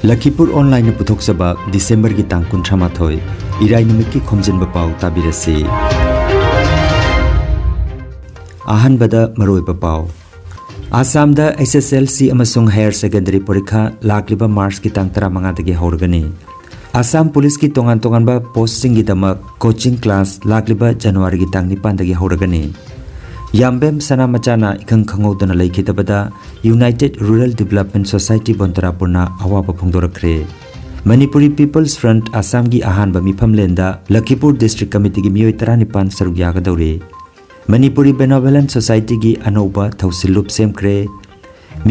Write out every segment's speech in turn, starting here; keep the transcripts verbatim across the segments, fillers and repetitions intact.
ꯂꯈꯤꯄꯨꯔ ꯑꯣꯟꯂꯥꯏꯟꯅ ꯄꯨꯊꯣꯛꯆꯕ ꯗꯤꯁꯦꯝꯕꯔꯒꯤ ꯇꯥꯡ ꯀꯨꯟꯊ꯭ꯔꯥ ꯃꯥꯊꯣꯏ, ꯏꯔꯥꯏ ꯅꯨꯃꯤꯠꯀꯤ ꯈꯣꯝꯖꯤꯟꯕ ꯄꯥꯎ ꯇꯥꯕꯤꯔꯁꯤ꯫ ꯑꯍꯥꯟꯕꯗ ꯃꯔꯨꯑꯣꯏꯕ ꯄꯥꯎ꯫ ꯑꯁꯥꯝꯗ ꯑꯦꯁ ꯑꯦꯁ ꯑꯦꯜ ꯁꯤ ꯑꯃꯁꯨꯡ ꯍꯥꯌꯔ ꯁꯦꯀꯦꯟꯗꯔꯤ ꯄꯔꯤꯈꯥ ꯂꯥꯛꯂꯤꯕ ꯃꯥꯔꯆꯀꯤ ꯇꯥꯡ ꯇꯔꯥꯃꯉꯥꯗꯒꯤ ꯍꯧꯔꯒꯅꯤ꯫ ꯑꯁꯥꯝ ꯄꯨꯂꯤꯁꯀꯤ ꯇꯣꯉꯥꯟ ꯇꯣꯉꯥꯟꯕ ꯄꯣꯁꯁꯤꯡꯒꯤꯗꯃꯛ ꯀꯣꯆꯤꯡ ꯀ꯭ꯂꯥꯁ ꯂꯥꯛꯂꯤꯕ ꯖꯅꯋꯥꯔꯤꯒꯤ ꯇꯥꯡ ꯅꯤꯄꯥꯟꯗꯒꯤ ꯍꯧꯔꯒꯅꯤ꯫ ꯌꯥꯝꯕꯦꯝ ꯁꯅꯥꯃꯆꯥꯅ ꯏꯈꯪ ꯈꯪꯍꯧꯗꯅ ꯂꯩꯈꯤꯗꯕꯗ United Rural Development Society ꯕꯣꯟꯇꯔꯥꯄꯨꯔꯅ ꯑꯋꯥꯕ ꯐꯣꯡꯗꯣꯔꯛꯈ꯭ꯔꯦ꯫ ꯃꯅꯤꯄꯨꯔꯤ ꯄꯤꯄꯜꯁ ꯐ꯭ꯔꯟꯠ ꯑꯁꯥꯝꯒꯤ ꯑꯍꯥꯟꯕ ꯃꯤꯐꯝꯂꯦꯟꯗ ꯂꯈꯤꯄꯨꯔ ꯗꯤꯁꯇ꯭ꯔꯤꯛ ꯀꯃꯤꯇꯤꯒꯤ ꯃꯤꯑꯣꯏ ꯇꯔꯥꯅꯤꯄꯥꯟ ꯁꯔꯨꯛ ꯌꯥꯒꯗꯧꯔꯤ꯫ ꯃꯅꯤꯄꯨꯔꯤ ꯕꯦꯅꯣꯚꯦꯂꯦꯟ ꯁꯣꯁꯥꯏꯇꯤꯒꯤ ꯑꯅꯧꯕ ꯊꯧꯁꯤꯜꯂꯨꯞ ꯁꯦꯝꯈ꯭ꯔꯦ꯫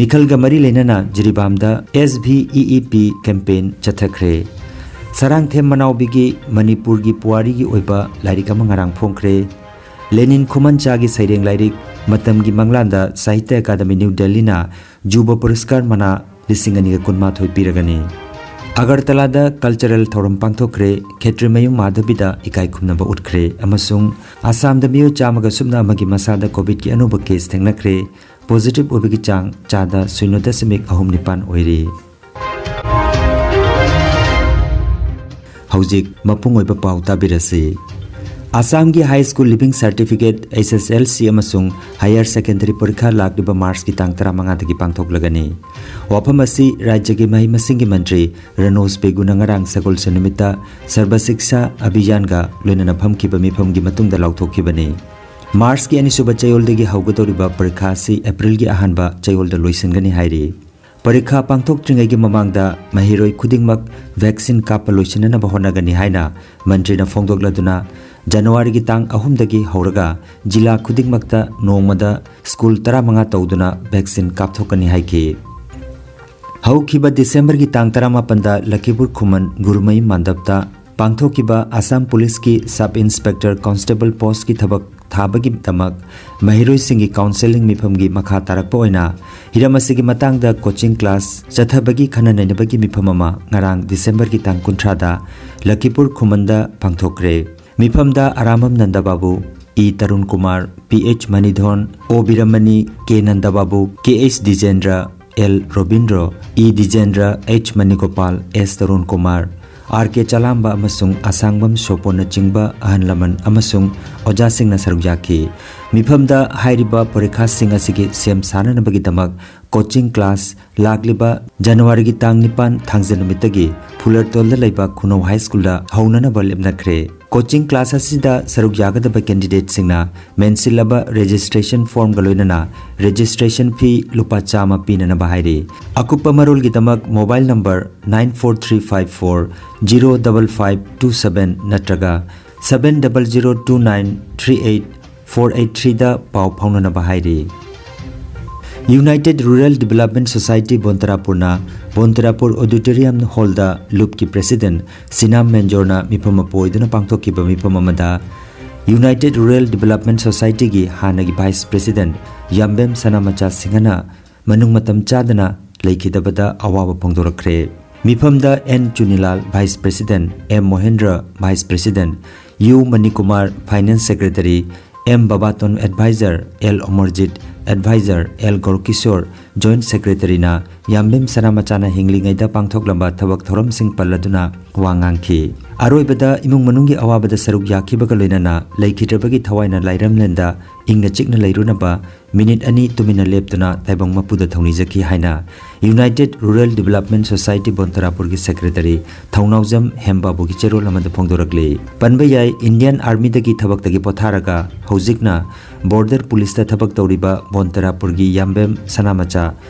ꯃꯤꯈꯜꯒ ꯃꯔꯤ ꯂꯩꯅꯅ ꯖꯤꯔꯤꯕꯥꯝꯗ S V E E P campaign ꯆꯠꯊꯈ꯭ꯔꯦ꯫ Sarangthem ꯃꯅꯥꯎꯕꯤꯒꯤ ꯃꯅꯤꯄꯨꯔꯒꯤ ꯄꯨꯋꯥꯔꯤꯒꯤ ꯑꯣꯏꯕ ꯂꯥꯏꯔꯤꯛ ꯑꯃ ꯉꯔꯥꯡ ꯐꯣꯡꯈ꯭ꯔꯦ꯫ ꯂꯦꯅꯤꯟ ꯈꯨꯃꯟꯆꯥꯒꯤ ꯁꯩꯔꯦꯡ ꯂꯥꯏꯔꯤꯛ ꯃꯇꯝꯒꯤ ꯃꯪꯂꯥꯟꯗ ꯁꯥꯍꯤꯇ꯭ꯌ ꯑꯀꯥꯗꯃꯤ ꯅ꯭ꯌꯨ ꯗꯦꯜꯂꯤꯅ ꯖꯨꯕ ꯄꯨꯔꯁꯀꯥꯔ ꯃꯅꯥ ꯂꯤꯁꯤꯡ ꯑꯅꯤꯒ ꯀꯨꯟꯃꯥꯊꯣꯏ ꯄꯤꯔꯒꯅꯤ꯫ ꯑꯒꯔꯇꯂꯥꯗ ꯀꯜꯆꯔꯦꯜ ꯊꯧꯔꯝ ꯄꯥꯡꯊꯣꯛꯈ꯭ꯔꯦ, ꯈꯦꯇ꯭ꯔꯤꯃꯌꯨꯝ ꯃꯥꯙꯕꯤꯗ ꯏꯀꯥꯏ ꯈꯨꯝꯅꯕ ꯎꯠꯈ꯭ꯔꯦ ꯑꯃꯁꯨꯡ ꯑꯁꯥꯝꯗ ꯃꯤꯑꯣꯏ ꯆꯥꯝꯃꯒ ꯁꯨꯞꯅ ꯑꯃꯒꯤ ꯃꯁꯥꯗ ꯀꯣꯚꯤꯗꯀꯤ ꯑꯅꯧꯕ ꯀꯦꯁ ꯊꯦꯡꯅꯈ꯭ꯔꯦ꯫ ꯄꯣꯖꯤꯇꯤꯚ ꯑꯣꯏꯕꯒꯤ ꯆꯥꯡ ꯆꯥꯗ ꯁꯤꯅꯣ ꯗꯁꯃꯤꯛ ꯑꯍꯨꯝ ꯅꯤꯄꯥꯟ ꯑꯣꯏꯔꯤ꯫ ꯍꯧꯖꯤꯛ ꯃꯄꯨꯡ ꯑꯣꯏꯕ ꯄꯥꯎ ꯇꯥꯕꯤꯔꯁꯤ꯫ ꯑꯁꯥꯝꯒꯤ high school leaving certificate, S S L C ꯑꯃꯁꯨꯡ ꯍꯥꯌꯔ ꯁꯦꯀꯦꯟꯗꯔꯤ ꯄꯔꯤꯈꯥ ꯂꯥꯛꯂꯤꯕ ꯃꯥꯔꯆꯀꯤ ꯇꯥꯡ ꯇꯔꯥꯃꯉꯥꯗꯒꯤ ꯄꯥꯡꯊꯣꯛꯂꯒꯅꯤ꯫ ꯋꯥꯐꯝ ꯑꯁꯤ ꯔꯥꯖ꯭ꯌꯒꯤ ꯃꯍꯩ ꯃꯁꯤꯡꯒꯤ ꯃꯟꯇ꯭ꯔꯤ ꯔꯅꯣꯖ ꯄꯦꯒꯨꯅ ꯉꯔꯥꯡ ꯁꯒꯣꯜꯁꯦꯟ ꯅꯨꯃꯤꯠꯇ ꯁꯔꯕ ꯁꯤꯛꯁꯥ ꯑꯚꯤꯌꯥꯟꯒ ꯂꯣꯏꯅꯅ ꯐꯝꯈꯤꯕ ꯃꯤꯐꯝꯒꯤ ꯃꯇꯨꯡꯗ ꯂꯥꯎꯊꯣꯛꯈꯤꯕꯅꯤ꯫ ꯃꯥꯔꯆꯀꯤ ꯑꯅꯤꯁꯨꯕ ꯆꯌꯣꯜꯗꯒꯤ ꯍꯧꯒꯗꯧꯔꯤꯕ ꯄꯔꯤꯈꯥ ꯑꯁꯤ ꯑꯦꯄ꯭ꯔꯤꯜꯒꯤ ꯑꯍꯥꯟꯕ ꯆꯌꯣꯜꯗ ꯂꯣꯏꯁꯤꯟꯒꯅꯤ ꯍꯥꯏꯔꯤ꯫ ꯄꯔꯤꯈꯥ ꯄꯥꯡꯊꯣꯛꯇ꯭ꯔꯤꯉꯩꯒꯤ ꯃꯃꯥꯡꯗ ꯃꯍꯩꯔꯣꯏ ꯈꯨꯗꯤꯡꯃꯛ ꯚꯦꯛꯁꯤꯟ ꯀꯥꯞꯄ ꯂꯣꯏꯁꯤꯟꯅꯅꯕ ꯍꯣꯠꯅꯒꯅꯤ ꯍꯥꯏꯅ ꯃꯟꯇ꯭ꯔꯤꯅ ꯐꯣꯡꯗꯣꯛꯂꯗꯨꯅ, ꯖꯅꯋꯥꯔꯤꯒꯤ ꯇꯥꯡ ꯑꯍꯨꯝꯗꯒꯤ ꯍꯧꯔꯒ ꯖꯤꯂꯥ ꯈꯨꯗꯤꯡꯃꯛꯇ ꯅꯣꯡꯃꯗ ꯁ꯭ꯀꯨꯜ ꯇꯔꯥꯃꯉꯥ ꯇꯧꯗꯨꯅ ꯚꯦꯛꯁꯤꯟ ꯀꯥꯞꯊꯣꯛꯀꯅꯤ ꯍꯥꯏꯈꯤ꯫ ꯍꯧꯈꯤꯕ ꯗꯤꯁꯦꯝꯕꯔꯒꯤ ꯇꯥꯡ ꯇꯔꯥꯃꯥꯄꯟꯗ ꯂꯈꯤꯄꯨꯔ ꯈꯨꯃꯟ ꯒꯨꯔꯨꯃꯌꯨꯝ ꯃꯥꯟꯗꯞꯇ ꯄꯥꯡꯊꯣꯛꯈꯤꯕ ꯑꯁꯥꯝ ꯄꯨꯂꯤꯁꯀꯤ ꯁꯕ ꯏꯟꯁꯄꯦꯛꯇꯔ ꯀꯣꯟꯁꯇꯦꯕꯜ ꯄꯣꯁꯀꯤ ꯊꯕꯛ ꯊꯥꯕꯒꯤꯗꯃꯛ ꯃꯍꯩꯔꯣꯏꯁꯤꯡꯒꯤ ꯀꯥꯎꯟꯁꯦꯂꯤꯡ ꯃꯤꯐꯝꯒꯤ ꯃꯈꯥ ꯇꯥꯔꯛꯄ ꯑꯣꯏꯅ ꯍꯤꯔꯝ ꯑꯁꯤꯒꯤ ꯃꯇꯥꯡꯗ ꯀꯣꯆꯤꯡ ꯀ꯭ꯂꯥꯁ ꯆꯠꯊꯕꯒꯤ ꯈꯟꯅ ꯅꯩꯅꯕꯒꯤ ꯃꯤꯐꯝ ꯑꯃ ꯉꯔꯥꯡ ꯗꯤꯁꯦꯝꯕꯔꯒꯤ ꯇꯥꯡ ꯀꯨꯟꯊ꯭ꯔꯥꯗ ꯂꯈꯤꯄꯨꯔ ꯈꯨꯃꯟꯗ ꯄꯥꯡꯊꯣꯛꯈ꯭ꯔꯦ꯫ ꯃꯤꯐꯝꯗ Arambam ꯅꯟꯗꯕꯥꯕꯨ, E Tarun Kumar, P H ꯃꯅꯤꯙꯣꯟ, ꯑꯣ ꯕꯤꯔꯃꯅꯤ, ꯀꯦ ꯅꯟꯗꯕꯥꯕꯨ, ꯀꯦ H ꯗꯤꯖꯦꯟꯗ꯭ꯔ, L Robindro, E ꯗꯤꯖꯦꯟꯗ꯭ꯔ, H ꯃꯅꯤꯒꯣꯄꯥꯜ, ꯑꯦꯁ ꯇꯔꯨꯟ ꯀꯨꯃꯥꯔ, ꯑꯥꯔ ꯀꯦ ꯆꯂꯥꯝꯕ ꯑꯃꯁꯨꯡ ꯑꯁꯥꯡꯕꯝ ꯁꯣꯄꯣꯟꯅꯆꯤꯡꯕ ꯑꯍꯜ ꯂꯃꯟ ꯑꯃꯁꯨꯡ ꯑꯣꯖꯥꯁꯤꯡꯅ ꯁꯔꯨꯛ ꯌꯥꯈꯤ꯫ ꯃꯤꯐꯝꯗ ꯍꯥꯏꯔꯤꯕ ꯄꯔꯤꯈꯥꯁꯤꯡ ꯑꯁꯤꯒꯤ ꯁꯦꯝ ꯁꯥꯅꯅꯕꯒꯤꯗꯃꯛ ꯀꯣꯆꯤꯡ ꯀ꯭ꯂꯥꯁ ꯂꯥꯛꯂꯤꯕ ꯖꯅꯋꯥꯔꯤꯒꯤ ꯇꯥꯡ ꯅꯤꯄꯥꯟ ꯊꯥꯡꯖ ꯅꯨꯃꯤꯠꯇꯒꯤ ꯐꯨꯂꯔꯇꯣꯜꯗ ꯂꯩꯕ ꯈꯨꯅꯧ ꯍꯥꯏ ꯁ꯭ꯀꯨꯜꯗ ꯍꯧꯅꯅꯕ ꯂꯦꯞꯅꯈ꯭ꯔꯦ꯫ ꯀꯣꯆꯤꯡ ꯀ꯭ꯂꯥꯁ ꯑꯁꯤꯗ ꯁꯔꯨꯛ ꯌꯥꯒꯗꯕ ꯀꯦꯟꯗꯤꯗꯦꯠꯁꯤꯡꯅ ꯃꯦꯟꯁꯤꯜꯂꯕ ꯔꯦꯖꯤꯁꯇ꯭ꯔꯦꯁꯟ ꯐꯣꯔꯝꯒ ꯂꯣꯏꯅꯅ ꯔꯦꯖꯤꯁꯇ꯭ꯔꯦꯁꯟ ꯐꯤ ꯂꯨꯄꯥ ꯆꯥꯝꯃ ꯄꯤꯅꯅꯕ ꯍꯥꯏꯔꯤ꯫ ꯑꯀꯨꯞꯄ ꯃꯔꯣꯜꯒꯤꯗꯃꯛ mobile number nine four three five four zero double five two seven ꯅꯠꯇ꯭ꯔꯒ seven double zero two nine three eight four eight threeꯗ ꯄꯥꯎ ꯐꯥꯎꯅꯅꯕ ꯍꯥꯏꯔꯤ꯫ ꯌꯨꯅꯥꯏꯇꯦꯗ ꯔꯨꯔꯦꯜ ꯗꯤꯕꯦꯂꯞꯃꯦꯟ ꯁꯣꯁꯥꯏꯇꯤ ꯕꯣꯟꯇꯔꯥꯄꯨꯔꯅ ꯕꯣꯟꯇꯔꯥꯄꯨꯔ ꯑꯣꯗꯤꯇꯣꯔꯤꯌꯝ ꯍꯣꯜꯗ ꯂꯨꯞꯀꯤ ꯄ꯭ꯔꯦꯁꯤꯗꯦꯟꯠ ꯁꯤꯅꯥꯝ ꯃꯦꯟꯖꯣꯔꯅ ꯃꯤꯐꯝ ꯑꯃ ꯑꯣꯏꯗꯨꯅ ꯄꯥꯡꯊꯣꯛꯈꯤꯕ ꯃꯤꯐꯝ ꯑꯃꯗ ꯌꯨꯅꯥꯏꯇꯦꯗ ꯔꯨꯔꯦꯜ ꯗꯤꯕꯦꯂꯞꯃꯦꯟ ꯁꯣꯁꯥꯏꯇꯤꯒꯤ ꯍꯥꯟꯅꯒꯤ ꯚꯥꯏꯁ ꯄ꯭ꯔꯦꯁꯤꯗꯦꯟꯠ ꯌꯥꯝꯕꯦꯝ ꯁꯅꯥꯃꯆꯥ ꯁꯤꯡꯍꯅ ꯃꯅꯨꯡ ꯃꯇꯝ ꯆꯥꯗꯅ ꯂꯩꯈꯤꯗꯕꯗ ꯑꯋꯥꯕ ꯐꯣꯡꯗꯣꯔꯛꯈ꯭ꯔꯦ꯫ ꯃꯤꯐꯝꯗ N Chunilal, vice president, M Mohendro, vice president, U Manikumar, finance secretary, M Babaton, adviser, L Amarjit, adviser, L Gourakishor, joint ꯁꯦꯀ꯭ꯔꯦꯇꯔꯤꯅ ꯌꯥꯝꯕꯦꯝ ꯁꯅꯥꯃꯆꯥꯅ ꯍꯤꯡꯂꯤꯉꯩꯗ ꯄꯥꯡꯊꯣꯛꯂꯝꯕ ꯊꯕꯛ ꯊꯧꯔꯝꯁꯤꯡ ꯄꯜꯂꯗꯨꯅ ꯋꯥ ꯉꯥꯡꯈꯤ꯫ ꯑꯔꯣꯏꯕꯗ ꯏꯃꯨꯡ ꯃꯅꯨꯡꯒꯤ ꯑꯋꯥꯕꯗ ꯁꯔꯨꯛ ꯌꯥꯈꯤꯕꯒ ꯂꯣꯏꯅꯅ ꯂꯩꯈꯤꯗ꯭ꯔꯕꯒꯤ ꯊꯋꯥꯏꯅ ꯂꯥꯏꯔꯝꯂꯦꯟꯗ ꯏꯪꯅ ꯆꯤꯛꯅ ꯂꯩꯔꯨꯅꯕ ꯃꯤꯅꯤꯠ ꯑꯅꯤ ꯇꯨꯃꯤꯟꯅ ꯂꯦꯞꯇꯨꯅ ꯇꯥꯏꯕꯪ ꯃꯄꯨꯗ ꯊꯧꯅꯤꯖꯈꯤ ꯍꯥꯏꯅ ꯌꯨꯅꯥꯏꯇꯦꯗ ꯔꯨꯔꯦꯜ ꯗꯤꯕꯦꯂꯞꯃꯦꯟ ꯁꯣꯁꯥꯏꯇꯤ ꯕꯣꯟꯇꯔꯥꯄꯨꯔꯒꯤ ꯁꯦꯀ꯭ꯔꯦꯇꯔꯤ ꯊꯧꯅꯥꯎꯖꯝ ꯍꯦꯝꯕꯥꯕꯨꯒꯤ ꯆꯦꯔꯣꯜ ꯑꯃꯗ ꯐꯣꯡꯗꯣꯔꯛꯂꯤ꯫ ꯄꯟꯕ ꯌꯥꯏ, ꯏꯟꯗꯤꯌꯟ ꯑꯥꯔꯃꯤꯗꯒꯤ ꯊꯕꯛꯇꯒꯤ ꯄꯣꯊꯥꯔꯒ ꯍꯧꯖꯤꯛꯅ ꯕꯣꯔꯗꯔ ꯄꯨꯂꯤꯁꯇ ꯊꯕꯛ ꯇꯧꯔꯤꯕ ꯕꯣꯟꯇꯔꯥꯄꯨꯔꯒꯤ ꯌꯥꯝꯕꯦꯝ ꯁꯅꯥꯃꯆꯥ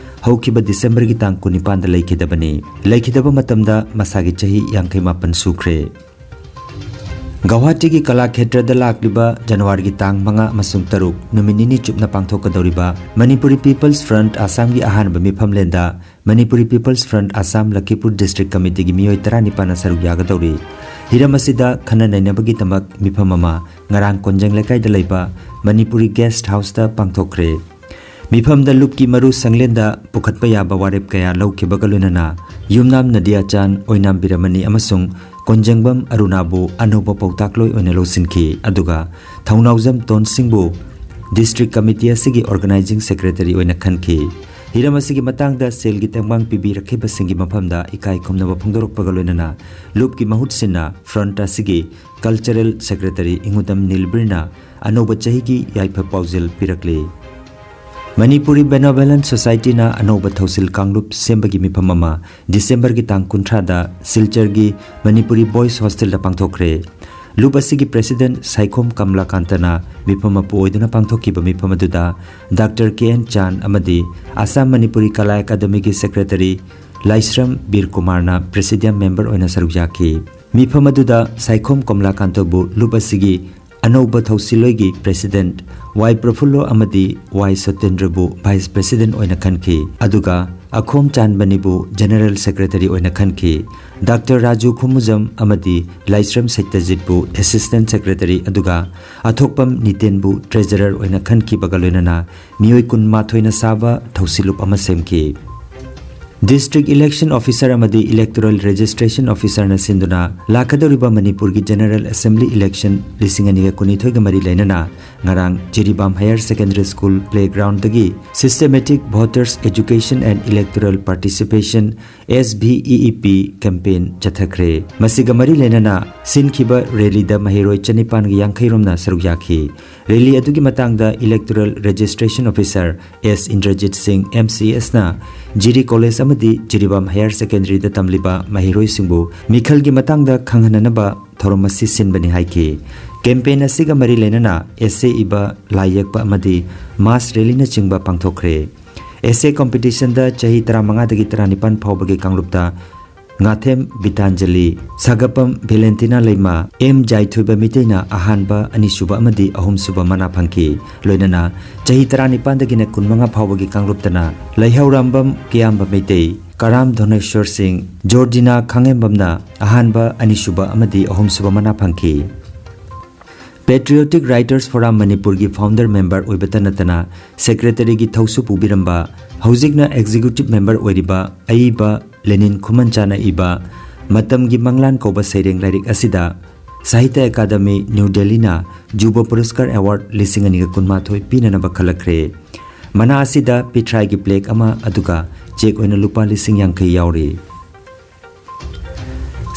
ꯍꯧꯈꯤꯕ ꯗꯤꯁꯦꯝꯕꯔꯒꯤ ꯇꯥꯡ ꯀꯨꯟꯅꯤꯄꯥꯟꯗ ꯂꯩꯈꯤꯗꯕꯅꯤ꯫ ꯂꯩꯈꯤꯗꯕ ꯃꯇꯝꯗ ꯃꯁꯥꯒꯤ ꯆꯍꯤ ꯌꯥꯡꯈꯩ ꯃꯥꯄꯟ ꯁꯨꯈ꯭ꯔꯦ꯫ ꯒꯧꯍꯥꯇꯤꯒꯤ ꯀꯂꯥꯈꯦꯇ꯭ꯔꯗ ꯂꯥꯛꯂꯤꯕ ꯖꯅꯋꯥꯔꯤꯒꯤ ꯇꯥꯡ ꯃꯉꯥ ꯑꯃꯁꯨꯡ ꯇꯔꯨꯛ, ꯅꯨꯃꯤꯠ ꯅꯤꯅꯤ ꯆꯨꯞꯅ ꯄꯥꯡꯊꯣꯛꯀꯗꯧꯔꯤꯕ ꯃꯅꯤꯄꯨꯔꯤ ꯄꯤꯄꯜꯁ ꯐ꯭ꯔꯟꯠ ꯑꯁꯥꯝꯒꯤ ꯑꯍꯥꯟꯕ ꯃꯤꯐꯝꯂꯦꯟꯗ Manipuri people's front Assam Lakhipur district ꯀꯃꯤꯇꯤꯒꯤ ꯃꯤꯑꯣꯏ ꯇꯔꯥꯅꯤꯄꯥꯟꯅ ꯁꯔꯨꯛ ꯌꯥꯒꯗꯧꯔꯤ꯫ ꯍꯤꯔꯝ ꯑꯁꯤꯗ ꯈꯟꯅ ꯅꯩꯅꯕꯒꯤꯗꯃꯛ ꯃꯤꯐꯝ ꯑꯃ ꯉꯔꯥꯡ ꯀꯣꯟꯖꯦꯡ ꯂꯩꯀꯥꯏꯗ ꯂꯩꯕ ꯃꯅꯤꯄꯨꯔꯤ ꯒꯦꯁꯠ ꯍꯥꯎꯁꯇ ꯄꯥꯡꯊꯣꯛꯈ꯭ꯔꯦ꯫ ꯃꯤꯐꯝꯗ ꯂꯨꯞꯀꯤ ꯃꯔꯨ ꯁꯪꯂꯦꯟꯗ ꯄꯨꯈꯠꯄ ꯌꯥꯕ ꯋꯥꯔꯦꯞ ꯀꯌꯥ ꯂꯧꯈꯤꯕꯒ ꯂꯣꯏꯅꯅ ꯌꯨꯝꯅꯥꯝ ꯅꯗꯤꯌꯥꯆꯥꯟ, ꯑꯣꯏꯅꯥꯝ ꯕꯤꯔꯃꯅꯤ ꯑꯃꯁꯨꯡ ꯀꯣꯟꯖꯦꯡꯕꯝ ꯑꯔꯨꯅꯥꯕꯨ ꯑꯅꯧꯕ ꯄꯥꯎꯇꯥꯛꯂꯣꯏ ꯑꯣꯏꯅ ꯂꯧꯁꯤꯟꯈꯤ, ꯑꯗꯨꯒ ꯊꯧꯅꯥꯎꯖꯝ ꯇꯣꯟꯁꯤꯡꯕꯨ ꯗꯤꯁꯇ꯭ꯔꯤꯛ ꯀꯃꯤꯇꯤ ꯑꯁꯤꯒꯤ ꯑꯣꯔꯒꯅꯥꯏꯖꯤꯡ ꯁꯦꯀ꯭ꯔꯦꯇꯔꯤ ꯑꯣꯏꯅ ꯈꯟꯈꯤ꯫ ꯍꯤꯔꯝ ꯑꯁꯤꯒꯤ ꯃꯇꯥꯡꯗ ꯁꯦꯜꯒꯤ ꯇꯦꯡꯕꯥꯡ ꯄꯤꯕꯤꯔꯛꯈꯤꯕꯁꯤꯡꯒꯤ ꯃꯐꯝꯗ ꯏꯀꯥꯏ ꯈꯨꯝꯅꯕ ꯐꯣꯡꯗꯣꯔꯛꯄꯒ ꯂꯣꯏꯅꯅ ꯂꯨꯞꯀꯤ ꯃꯍꯨꯠ ꯁꯤꯟꯅ ꯐ꯭ꯔꯟꯠ ꯑꯁꯤꯒꯤ ꯀꯜꯆꯔꯦꯜ ꯁꯦꯀ꯭ꯔꯦꯇꯔꯤ ꯏꯉꯨꯗꯝ ꯅꯤꯜꯕꯤꯔꯅ ꯑꯅꯧꯕ ꯆꯍꯤꯒꯤ ꯌꯥꯏꯐ ꯄꯥꯎꯖꯦꯜ ꯄꯤꯔꯛꯂꯤ꯫ ꯃꯅꯤꯄꯨꯔꯤ ꯕꯦꯅꯣꯕꯦꯂꯦꯟ ꯁꯣꯁꯥꯏꯇꯤꯅ ꯑꯅꯧꯕ ꯊꯧꯁꯤꯜ ꯀꯥꯡꯂꯨꯞ ꯁꯦꯝꯕꯒꯤ ꯃꯤꯐꯝ ꯑꯃ ꯗꯤꯁꯦꯝꯕꯔꯒꯤ ꯇꯥꯡ ꯀꯨꯟꯊ꯭ꯔꯥꯗ ꯁꯤꯜꯆꯔꯒꯤ ꯃꯅꯤꯄꯨꯔꯤ ꯕꯣꯏꯁ ꯍꯣꯁꯇꯦꯜꯗ ꯄꯥꯡꯊꯣꯛꯈ꯭ꯔꯦ꯫ ꯂꯨꯞ ꯑꯁꯤꯒꯤ ꯄ꯭ꯔꯦꯁꯤꯗꯦꯟꯠ ꯁꯥꯏꯈꯣꯝ ꯀꯃꯂꯥꯀꯥꯟꯇꯅ ꯃꯤꯐꯝ ꯃꯄꯨ ꯑꯣꯏꯗꯨꯅ ꯄꯥꯡꯊꯣꯛꯈꯤꯕ ꯃꯤꯐꯝ ꯑꯗꯨꯗ ꯗꯥꯛꯇꯔ ꯀꯦ ꯑꯦꯟ ꯆꯥꯟ ꯑꯃꯗꯤ ꯑꯁꯥꯝ ꯃꯅꯤꯄꯨꯔꯤ ꯀꯂꯥ ꯑꯦꯀꯥꯗꯃꯤꯒꯤ ꯁꯦꯀ꯭ꯔꯦꯇꯔꯤ ꯂꯥꯏꯁ꯭ꯔꯝ ꯕꯤꯔ ꯀꯨꯃꯥꯔꯅ ꯄ꯭ꯔꯦꯁꯤꯗꯤꯌꯝ ꯃꯦꯝꯕꯔ ꯑꯣꯏꯅ ꯁꯔꯨꯛ ꯌꯥꯈꯤ꯫ ꯃꯤꯐꯝ ꯑꯗꯨꯗ ꯁꯥꯏꯈꯣꯝ ꯀꯃꯂꯥꯀꯥꯟꯇꯕꯨ ꯂꯨꯞ ꯑꯁꯤꯒꯤ ꯑꯅꯧꯕ ꯊꯧꯁꯤꯜꯂꯣꯏꯒꯤ ꯄ꯭ꯔꯦꯁꯤꯗꯦꯟꯠ ꯋꯥꯏ ꯄ꯭ꯔꯐꯨꯜꯂꯣ ꯑꯃꯗꯤ ꯋꯥꯏ ꯁꯇꯦꯟꯗ꯭ꯔꯕꯨ ꯚꯥꯏꯁ ꯄ꯭ꯔꯦꯁꯤꯗꯦꯟꯠ ꯑꯣꯏꯅ ꯈꯟꯈꯤ, ꯑꯗꯨꯒ ꯑꯈꯣꯝ ꯆꯥꯟꯕꯅꯤꯕꯨ ꯖꯦꯅꯔꯦꯜ ꯁꯦꯀ꯭ꯔꯦꯇꯔꯤ ꯑꯣꯏꯅ ꯈꯟꯈꯤ꯫ ꯗꯥꯛꯇꯔ ꯔꯥꯖꯨ ꯈꯨꯃꯨꯖꯝ ꯑꯃꯗꯤ ꯂꯥꯏꯁ꯭ꯔꯝ ꯁꯩꯇꯖꯤꯠꯄꯨ ꯑꯦꯁꯤꯁꯇꯦꯟꯠ ꯁꯦꯀ꯭ꯔꯦꯇꯔꯤ, ꯑꯗꯨꯒ ꯑꯊꯣꯛꯄꯝ ꯅꯤꯇꯦꯟꯕꯨ ꯇ꯭ꯔꯦꯖꯔꯔ ꯑꯣꯏꯅ ꯈꯟꯈꯤꯕꯒ ꯂꯣꯏꯅꯅ ꯃꯤꯑꯣꯏ ꯀꯨꯟꯃꯥꯊꯣꯏꯅ ꯁꯥꯕ ꯊꯧꯁꯤꯜꯂꯨꯞ ꯑꯃ ꯁꯦꯝꯈꯤ꯫ ꯗꯤꯁꯇ꯭ꯔꯤꯛ ꯏꯂꯦꯛꯁꯟ ꯑꯣꯐꯤꯁꯥꯔ ꯑꯃꯗꯤ ꯏꯂꯦꯛꯇꯣꯔꯦꯜ ꯔꯦꯖꯤꯁꯇ꯭ꯔꯦꯁꯟ ꯑꯣꯐꯤꯁꯥꯔꯅ ꯁꯤꯟꯗꯨꯅ ꯂꯥꯛꯀꯗꯧꯔꯤꯕ ꯃꯅꯤꯄꯨꯔꯒꯤ ꯖꯦꯅꯔꯦꯜ ꯑꯦꯁꯦꯝꯕ꯭ꯂꯤ ꯏꯂꯦꯛꯁꯟ ꯂꯤꯁꯤꯡ ꯑꯅꯤꯒ ꯀꯨꯟꯅꯤꯊꯣꯏꯒ ꯃꯔꯤ ꯂꯩꯅꯅ ꯉꯔꯥꯡ ꯖꯤꯔꯤꯕꯥꯝ ꯍꯥꯌꯔ ꯁꯦꯀꯦꯟꯗꯔꯤ ꯁ꯭ꯀꯨꯜ ꯄ꯭ꯂꯦꯒ꯭ꯔꯥꯎꯟꯗꯒꯤ Systematic Voters Education and Electoral Participation, S V E E P, campaign ꯆꯠꯊꯈ꯭ꯔꯦ꯫ ꯃꯁꯤꯒ ꯃꯔꯤ ꯂꯩꯅꯅ ꯁꯤꯟꯈꯤꯕ ꯔꯦꯂꯤꯗ ꯃꯍꯩꯔꯣꯏ ꯆꯅꯤꯄꯥꯟꯒ ꯌꯥꯡꯈꯩ ꯔꯣꯝꯅ ꯁꯔꯨꯛ ꯌꯥꯈꯤ꯫ ꯔꯦꯂꯤ ꯑꯗꯨꯒꯤ ꯃꯇꯥꯡꯗ ꯏꯂꯦꯛꯇꯣꯔꯦꯜ ꯔꯦꯖꯤꯁꯇ꯭ꯔꯦꯁꯟ ꯑꯣꯐꯤꯁꯥꯔ ꯑꯦꯁ ꯏꯟꯗ꯭ꯔꯖꯤꯠ ꯁꯤꯡ, M C S ꯅ ꯖꯤꯔꯤ ꯀꯣꯂꯦꯖ ꯑꯃꯗꯤ ꯖꯤꯔꯤꯕꯥꯝ ꯍꯥꯌꯔ ꯁꯦꯀꯦꯟꯗꯔꯤꯗ ꯇꯝꯂꯤꯕ ꯃꯍꯩꯔꯣꯏꯁꯤꯡꯕꯨ ꯃꯤꯈꯜꯒꯤ ꯃꯇꯥꯡꯗ ꯈꯪꯍꯟꯅꯅꯕ ꯊꯧꯔꯝ ꯑꯁꯤ ꯁꯤꯟꯕꯅꯤ ꯍꯥꯏꯈꯤ꯫ ꯀꯦꯝꯄꯦꯟ ꯑꯁꯤꯒ ꯃꯔꯤ ꯂꯩꯅꯅ ꯑꯦꯁꯦ ꯏꯕ, ꯂꯥꯏ ꯌꯦꯛꯄ ꯑꯃꯗꯤ ꯃꯥꯁ ꯔꯦꯂꯤꯅꯆꯤꯡꯕ ꯄꯥꯡꯊꯣꯛꯈ꯭ꯔꯦ꯫ ꯑꯦꯁꯦ ꯀꯝꯄꯤꯇꯤꯁꯟꯗ ꯆꯍꯤ ꯇꯔꯥꯃꯉꯥꯗꯒꯤ ꯇꯔꯥꯅꯤꯄꯥꯟ ꯐꯥꯎꯕꯒꯤ ꯀꯥꯡꯂꯨꯞꯇ ꯉꯥꯊꯦꯝ ꯕꯤꯇꯥꯟꯖꯂꯤ, ꯁꯥꯒꯞꯄꯝ ꯚꯦꯂꯦꯟꯇꯤꯅꯥ ꯂꯩꯃ, ꯑꯦꯝ ꯖꯥꯏꯊꯣꯏꯕ ꯃꯤꯇꯩꯅ ꯑꯍꯥꯟꯕ, ꯑꯅꯤꯁꯨꯕ ꯑꯃꯗꯤ ꯑꯍꯨꯝꯁꯨꯕ ꯃꯅꯥ ꯐꯪꯈꯤ꯫ ꯂꯣꯏꯅꯅ ꯆꯍꯤ ꯇꯔꯥꯅꯤꯄꯥꯟꯗꯒꯤꯅ ꯀꯨꯟꯃꯉꯥ ꯐꯥꯎꯕꯒꯤ ꯀꯥꯡꯂꯨꯞꯇꯅ ꯂꯩꯍꯧꯔꯥꯝꯕꯝ ꯀꯤꯌꯥꯝꯕ ꯃꯩꯇꯩ, ꯀꯔꯥꯝ ꯙꯣꯅꯦꯁꯣꯔ ꯁꯤꯡ, ꯖꯣꯔꯗꯤꯅꯥ ꯈꯥꯡꯉꯦꯝꯕꯝꯅ ꯑꯍꯥꯟꯕ, ꯑꯅꯤꯁꯨꯕ ꯑꯃꯗꯤ ꯑꯍꯨꯝꯁꯨꯕ ꯃꯅꯥ ꯐꯪꯈꯤ꯫ Patriotic Writers Forum ꯃꯅꯤꯄꯨꯔꯒꯤ ꯐꯥꯎꯟꯗꯔ ꯃꯦꯝꯕꯔ ꯑꯣꯏꯕꯇ ꯅꯠꯇꯅ ꯁꯦꯀ꯭ꯔꯦꯇꯔꯤꯒꯤ ꯊꯧꯁꯨ ꯄꯨꯕꯤꯔꯝꯕ, ꯍꯧꯖꯤꯛꯅ ꯑꯦꯛꯖꯤꯀ꯭ꯌꯨꯇꯤꯚ ꯃꯦꯝꯕꯔ ꯑꯣꯏꯔꯤꯕ ꯑꯏꯕ ꯂꯦꯅꯤꯟ ꯈꯨꯃꯟꯆꯥꯅ ꯏꯕ ꯃꯇꯝꯒꯤ ꯃꯪꯂꯥꯟ ꯀꯧꯕ ꯁꯩꯔꯦꯡ ꯂꯥꯏꯔꯤꯛ ꯑꯁꯤꯗ ꯁꯥꯍꯤꯇ꯭ꯌ ꯑꯦꯀꯥꯗꯃꯤ ꯅ꯭ꯌꯨ ꯗꯦꯜꯂꯤꯅ ꯖꯨꯕ ꯄꯨꯔꯁꯀꯥꯔ ꯑꯦꯋꯥꯔꯗ ꯂꯤꯁꯤꯡ ꯑꯅꯤꯒ ꯀꯨꯟꯃꯥꯊꯣꯏ ꯄꯤꯅꯅꯕ ꯈꯜꯂꯛꯈ꯭ꯔꯦ꯫ ꯃꯅꯥ ꯑꯁꯤꯗ ꯄꯤꯊ꯭ꯔꯥꯏꯒꯤ ꯄ꯭ꯂꯦꯛ ꯑꯃ, ꯑꯗꯨꯒ ꯆꯦꯛ ꯑꯣꯏꯅ ꯂꯨꯄꯥ ꯂꯤꯁꯤꯡ ꯌꯥꯡꯈꯩ ꯌꯥꯎꯔꯤ꯫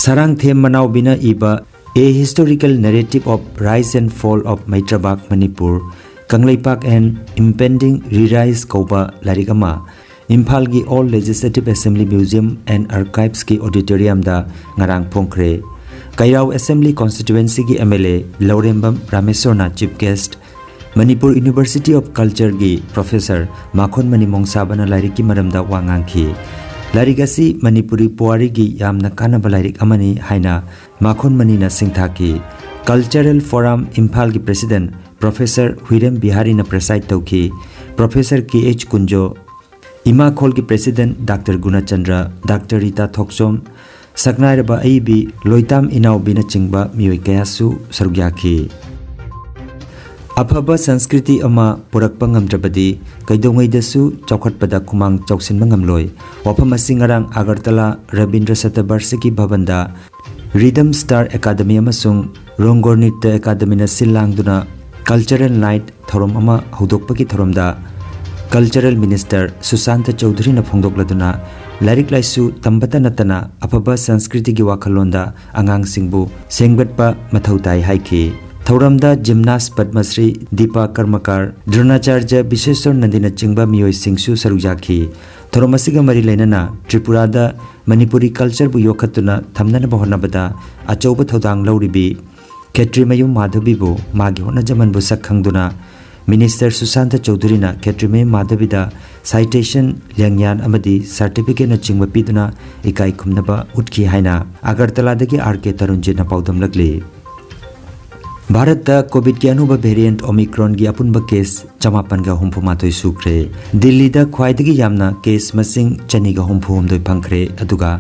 ꯁꯥꯔꯥꯡꯊꯦꯝ ꯃꯅꯥꯎꯕꯤꯅ ꯏꯕ A Historical Narrative of Rise and Fall of Maitrabak Manipur, Kangleipak and Impending Re-Rise ꯀꯧꯕ ꯂꯥꯏꯔꯤꯛ ꯑꯃ ꯏꯝꯐꯥꯜꯒꯤ Old Legislative Assembly Museum and Archives ꯀꯤ auditorium ꯗ ꯉꯔꯥꯡ ꯐꯣꯡꯈ꯭ꯔꯦ꯫ ꯀꯩꯔꯥꯎ Assembly Constituency ꯒꯤ M L A Laurembam ꯔꯥꯃꯦꯁꯣꯔꯅ chief guest, Manipur University of Culture ꯒꯤ professor ꯃꯥꯈꯣꯟꯃꯅꯤ ꯃꯣꯡꯁꯥꯕꯅ ꯂꯥꯏꯔꯤꯛꯀꯤ ꯃꯔꯝꯗ ꯋꯥ ꯉꯥꯡꯈꯤ꯫ ꯂꯥꯏꯔꯤꯛ ꯑꯁꯤ ꯃꯅꯤꯄꯨꯔꯤ ꯄꯨꯋꯥꯔꯤꯒꯤ ꯌꯥꯝꯅ ꯀꯥꯟꯅꯕ ꯂꯥꯏꯔꯤꯛ ꯑꯃꯅꯤ ꯍꯥꯏꯅ ꯃꯥꯈꯣꯟꯃꯅꯤꯅ ꯁꯤꯡꯊꯥꯈꯤ꯫ Cultural Forum ꯏꯝꯐꯥꯜꯒꯤ president professor ꯍꯨꯏꯔꯦꯝ ꯕꯤꯍꯥꯔꯤꯅ preside ꯇꯧꯈꯤ꯫ Professor K H Kunjo, ꯏꯃꯥꯈꯣꯜꯒꯤ president Doctor ꯒꯨꯅꯆꯟꯗ꯭ꯔ, Doctor Rita ꯊꯣꯛꯆꯣꯝ, ꯁꯛꯅꯥꯏꯔꯕ ꯑꯏꯕꯤ ꯂꯣꯏꯇꯥꯝ ꯏꯅꯥꯎꯕꯤꯅꯆꯤꯡꯕ ꯃꯤꯑꯣꯏ ꯀꯌꯥꯁꯨ ꯁꯔꯨꯛ ꯌꯥꯈꯤ꯫ ꯑꯐꯕ ꯁꯪꯁꯀ꯭ꯔꯤꯇꯤ ꯑꯃ ꯄꯨꯔꯛꯄ ꯉꯝꯗ꯭ꯔꯕꯗꯤ ꯀꯩꯗꯧꯉꯩꯗꯁꯨ ꯆꯥꯎꯈꯠꯄꯗ ꯈꯨꯃꯥꯡ ꯆꯥꯎꯁꯤꯟꯕ ꯉꯝꯂꯣꯏ꯫ ꯋꯥꯐꯝ ꯑꯁꯤ ꯉꯔꯥꯡ Agartala Rabindra ꯁꯇꯕꯔꯁꯤꯀꯤ ꯚꯕꯟꯗ Rhythm Star Academy ꯑꯃꯁꯨꯡ ꯔꯣꯡꯒꯣꯔ ꯅ꯭ꯔꯤꯇ꯭ꯌ ꯑꯦꯀꯥꯗꯃꯤꯅ ꯁꯤꯜ ꯂꯥꯡꯗꯨꯅ Cultural Night ꯊꯧꯔꯝ ꯑꯃ ꯍꯧꯗꯣꯛꯄꯒꯤ ꯊꯧꯔꯝꯗ Cultural Minister ꯁꯨꯁꯥꯟꯇ ꯆꯧꯙꯨꯔꯤꯅ ꯐꯣꯡꯗꯣꯛꯂꯗꯨꯅ ꯂꯥꯏꯔꯤꯛ ꯂꯥꯏꯁꯨ ꯇꯝꯕꯇ ꯅꯠꯇꯅ ꯑꯐꯕ ꯁꯪꯁꯀ꯭ꯔꯤꯇꯤꯒꯤ ꯋꯥꯈꯜꯂꯣꯟꯗ ꯑꯉꯥꯡꯁꯤꯡꯕꯨ ꯁꯦꯝꯒꯠꯄ ꯃꯊꯧ ꯇꯥꯏ ꯍꯥꯏꯈꯤ꯫ ꯊꯧꯔꯝꯗ gymnast ꯄꯗꯃꯁ꯭ꯔꯤ ꯗꯤꯄꯥ ꯀꯔꯃꯀꯥꯔ, ꯗ꯭ꯔꯣꯅꯥꯆꯥꯔꯖ ꯕꯤꯁꯦꯁ꯭ꯋꯔ ꯅꯟꯗꯤꯅꯆꯤꯡꯕ ꯃꯤꯑꯣꯏꯁꯤꯡꯁꯨ ꯁꯔꯨꯛ ꯌꯥꯈꯤ꯫ ꯊꯧꯔꯝ ꯑꯁꯤꯒ ꯃꯔꯤ ꯂꯩꯅꯅ ꯇ꯭ꯔꯤꯄꯨꯔꯥꯗ ꯃꯅꯤꯄꯨꯔꯤ culture ꯕꯨ ꯌꯣꯛꯈꯠꯇꯨꯅ ꯊꯝꯅꯅꯕ ꯍꯣꯠꯅꯕꯗ ꯑꯆꯧꯕ ꯊꯧꯗꯥꯡ ꯂꯧꯔꯤꯕꯤ ꯈꯦꯇ꯭ꯔꯤꯃꯌꯨꯝ ꯃꯥꯙꯕꯤꯕꯨ ꯃꯥꯒꯤ ꯍꯣꯠꯅꯖꯃꯟꯕꯨ ꯁꯛ ꯈꯪꯗꯨꯅ Minister ꯁꯨꯁꯥꯟꯇ ꯆꯧꯙꯨꯔꯤꯅ ꯈꯦꯇ꯭ꯔꯤꯃꯌꯨꯝ ꯃꯥꯙꯕꯤꯗ citation, ꯂꯦꯡꯌꯥꯟ ꯑꯃꯗꯤ certificate ꯅꯆꯤꯡꯕ ꯄꯤꯗꯨꯅ ꯏꯀꯥꯏ ꯈꯨꯝꯅꯕ ꯎꯠꯈꯤ ꯍꯥꯏꯅ ꯑꯒꯔꯇꯂꯥꯗꯒꯤ R K ꯇꯔꯨꯟꯖꯤꯠꯅ ꯄꯥꯎꯗꯝꯂꯛꯂꯤ꯫ ꯚꯥꯔꯠꯇ COVID ꯀꯤ ꯑꯅꯧꯕ variant Omicron ꯒꯤ ꯑꯄꯨꯟꯕ case ꯆꯃꯥꯄꯟꯒ ꯍꯨꯝꯐꯨ ꯃꯥꯊꯣꯏ ꯁꯨꯈ꯭ꯔꯦ꯫ ꯗꯤꯜꯂꯤꯗ ꯈ꯭ꯋꯥꯏꯗꯒꯤ ꯌꯥꯝꯅ case ꯃꯁꯤꯡ ꯆꯅꯤꯒ ꯍꯨꯝꯐꯨ ꯍꯨꯝꯗꯣꯏ ꯐꯪꯈ꯭ꯔꯦ, ꯑꯗꯨꯒ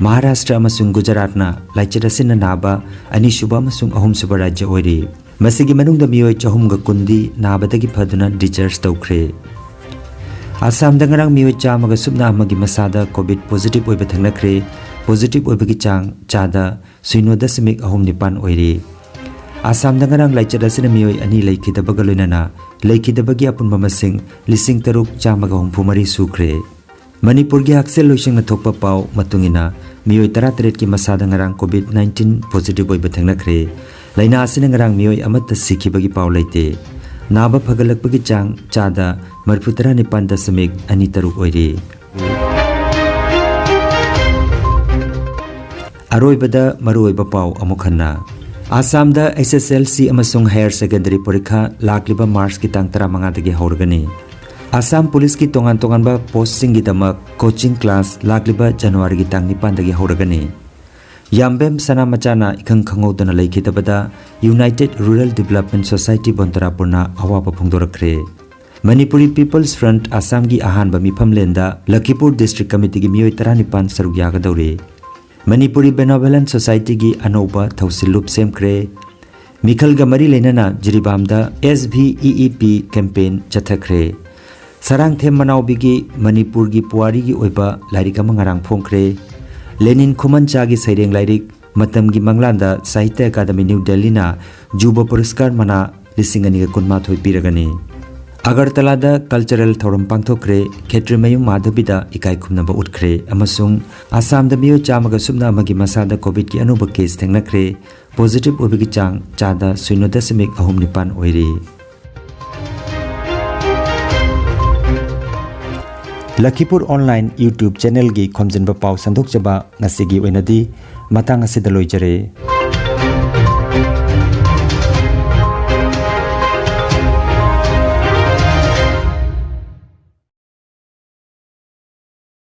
ꯃꯍꯥꯔꯥꯁꯇ꯭ꯔ ꯑꯃꯁꯨꯡ ꯒꯨꯖꯔꯥꯠꯅ ꯂꯥꯏꯆꯠ ꯑꯁꯤꯅ ꯅꯥꯕ ꯑꯅꯤꯁꯨꯕ ꯑꯃꯁꯨꯡ ꯑꯍꯨꯝꯁꯨꯕ ꯔꯥꯖ꯭ꯌ ꯑꯣꯏꯔꯤ꯫ ꯃꯁꯤꯒꯤ ꯃꯅꯨꯡꯗ ꯃꯤꯑꯣꯏ ꯆꯍꯨꯝꯒ ꯀꯨꯟꯗꯤ ꯅꯥꯕꯗꯒꯤ ꯐꯗꯨꯅ discharge ꯇꯧꯈ꯭ꯔꯦ꯫ ꯑꯁꯥꯝꯗ ꯉꯔꯥꯡ ꯃꯤꯑꯣꯏ ꯆꯥꯝꯃꯒ ꯁꯨꯞꯅ ꯑꯃꯒꯤ ꯃꯁꯥꯗ COVID positive ꯑꯣꯏꯕ ꯊꯦꯡꯅꯈ꯭ꯔꯦ꯫ Positive ꯑꯣꯏꯕꯒꯤ ꯆꯥꯡ ꯆꯥꯗ ꯁꯤꯅꯣ ꯗꯁꯃꯤꯛ ꯑꯍꯨꯝ ꯅꯤꯄꯥꯟ ꯑꯣꯏꯔꯤ꯫ ꯑꯁꯥꯝꯗ ꯉꯔꯥꯡ ꯂꯥꯏꯆꯠ ꯑꯁꯤꯅ ꯃꯤꯑꯣꯏ ꯑꯅꯤ ꯂꯩꯈꯤꯗꯕꯒ ꯂꯣꯏꯅꯅ ꯂꯩꯈꯤꯗꯕꯒꯤ ꯑꯄꯨꯟꯕ ꯃꯁꯤꯡ ꯂꯤꯁꯤꯡ ꯇꯔꯨꯛ ꯆꯥꯝꯃꯒ ꯍꯨꯝꯐꯨ ꯃꯔꯤ ꯁꯨꯈ꯭ꯔꯦ꯫ ꯃꯅꯤꯄꯨꯔꯒꯤ ꯍꯛꯁꯦꯜ ꯂꯣꯏꯁꯪꯅ ꯊꯣꯛꯄ ꯄꯥꯎ ꯃꯇꯨꯡ ꯏꯟꯅ, ꯃꯤꯑꯣꯏ ꯇꯔꯥꯇꯔꯦꯠꯀꯤ ꯃꯁꯥꯗ ꯉꯔꯥꯡ COVID nineteen positive ꯑꯣꯏꯕ ꯊꯦꯡꯅꯈ꯭ꯔꯦ꯫ ꯂꯥꯏꯅꯥ ꯑꯁꯤꯅ ꯉꯔꯥꯡ ꯃꯤꯑꯣꯏ ꯑꯃꯠꯇ ꯁꯤꯈꯤꯕꯒꯤ ꯄꯥꯎ ꯂꯩꯇꯦ꯫ ꯅꯥꯕ ꯐꯒꯠꯂꯛꯄꯒꯤ ꯆꯥꯡ ꯆꯥꯗ ꯃꯔꯤꯐꯨ ꯇꯔꯥꯅꯤꯄꯥꯟ ꯗꯁꯃꯤꯛ ꯑꯅꯤ ꯇꯔꯨꯛ ꯑꯣꯏꯔꯤ꯫ ꯑꯔꯣꯏꯕꯗ ꯃꯔꯨꯑꯣꯏꯕ ꯄꯥꯎ ꯑꯃꯨꯛ ꯍꯟꯅ꯫ ꯑꯁꯥꯝꯗ H S L C ꯑꯃꯁꯨꯡ higher secondary ꯄꯔꯤꯈꯥ ꯂꯥꯛꯂꯤꯕ ꯃꯥꯔꯆꯀꯤ ꯇꯥꯡ ꯇꯔꯥꯃꯉꯥꯗꯒꯤ ꯍꯧꯔꯒꯅꯤ꯫ ꯑꯁꯥꯝ ꯄꯨꯂꯤꯁꯀꯤ ꯇꯣꯉꯥꯟ ꯇꯣꯉꯥꯟꯕ ꯄꯣꯁꯁꯤꯡꯒꯤꯗꯃꯛ coaching class ꯂꯥꯛꯂꯤꯕ ꯖꯅꯋꯥꯔꯤꯒꯤ ꯇꯥꯡ ꯅꯤꯄꯥꯟꯗꯒꯤ ꯍꯧꯔꯒꯅꯤ꯫ ꯌꯥꯝꯕꯦꯝ ꯁꯅꯥꯃꯆꯥꯅ ꯏꯈꯪ ꯈꯪꯍꯧꯗꯅ ꯂꯩꯈꯤꯗꯕꯗ United Rural Development Society ꯕꯣꯟꯇꯔꯥꯄꯨꯔꯅ ꯑꯋꯥꯕ ꯐꯣꯡꯗꯣꯔꯛꯈ꯭ꯔꯦ꯫ ꯃꯅꯤꯄꯨꯔꯤ People's Front ꯑꯁꯥꯝꯒꯤ ꯑꯍꯥꯟꯕ ꯃꯤꯐꯝꯂꯦꯟꯗ ꯂꯈꯤꯄꯨꯔ District Committeeꯒꯤ ꯃꯤꯑꯣꯏ ꯇꯔꯥꯅꯤꯄꯥꯟ ꯁꯔꯨꯛ ꯌꯥꯒꯗꯧꯔꯤ꯫ ꯃꯅꯤꯄꯨꯔꯤ Benevolent Societyꯒꯤ ꯑꯅꯧꯕ ꯊꯧꯁꯤꯜꯂꯨꯞ ꯁꯦꯝꯈ꯭ꯔꯦ꯫ ꯃꯤꯈꯜꯒ ꯃꯔꯤ ꯂꯩꯅꯅ ꯖꯤꯔꯤꯕꯥꯝꯗ S V E E P campaign ꯆꯠꯊꯈ꯭ꯔꯦ꯫ Sarangthem ꯃꯅꯥꯎꯕꯤꯒꯤ ꯃꯅꯤꯄꯨꯔꯒꯤ ꯄꯨꯋꯥꯔꯤꯒꯤ ꯑꯣꯏꯕ ꯂꯥꯏꯔꯤꯛ ꯑꯃ ꯉꯔꯥꯡ ꯐꯣꯡꯈ꯭ꯔꯦ꯫ ꯂꯦꯅꯤꯟ ꯈꯨꯃꯟꯆꯥꯒꯤ ꯁꯩꯔꯦꯡ ꯂꯥꯏꯔꯤꯛ ꯃꯇꯝꯒꯤ ꯃꯪꯂꯥꯟꯗ ꯁꯥꯍꯤꯇ꯭ꯌ ꯑꯦꯀꯥꯗꯃꯤ ꯅ꯭ꯌꯨ ꯗꯦꯜꯂꯤꯅ ꯖꯨꯕ ꯄꯨꯔꯁꯀꯥꯔ ꯃꯅꯥ ꯂꯤꯁꯤꯡ ꯑꯅꯤꯒ ꯀꯨꯟꯃꯥꯊꯣꯏ ꯄꯤꯔꯒꯅꯤ꯫ ꯑꯒꯔꯇꯂꯥꯗ cultural ꯊꯧꯔꯝ ꯄꯥꯡꯊꯣꯛꯈ꯭ꯔꯦ꯫ ꯈꯦꯇ꯭ꯔꯤꯃꯌꯨꯝ ꯃꯥꯙꯕꯤꯗ ꯏꯀꯥꯏ ꯈꯨꯝꯅꯕ ꯎꯠꯈ꯭ꯔꯦ ꯑꯃꯁꯨꯡ ꯑꯁꯥꯝꯗ ꯃꯤꯑꯣꯏ ꯆꯥꯝꯃꯒ ꯁꯨꯞꯅ ꯑꯃꯒꯤ ꯃꯁꯥꯗ COVIDꯀꯤ ꯑꯅꯧꯕ case ꯊꯦꯡꯅꯈ꯭ꯔꯦ꯫ Positive ꯑꯣꯏꯕꯒꯤ ꯆꯥꯡ ꯆꯥꯗ ꯁꯤꯅꯣ ꯗꯁꯃꯤꯛ ꯑꯍꯨꯝ ꯅꯤꯄꯥꯟ ꯑꯣꯏꯔꯤ꯫ ꯂꯈꯤꯄꯨꯔ Online YouTube channelꯒꯤ ꯈꯣꯝꯖꯤꯟꯕ ꯄꯥꯎ ꯁꯟꯗꯣꯛꯆꯕ ꯉꯁꯤꯒꯤ ꯑꯣꯏꯅꯗꯤ ꯃꯇꯥꯡ ꯑꯁꯤꯗ ꯂꯣꯏꯖꯔꯦ꯫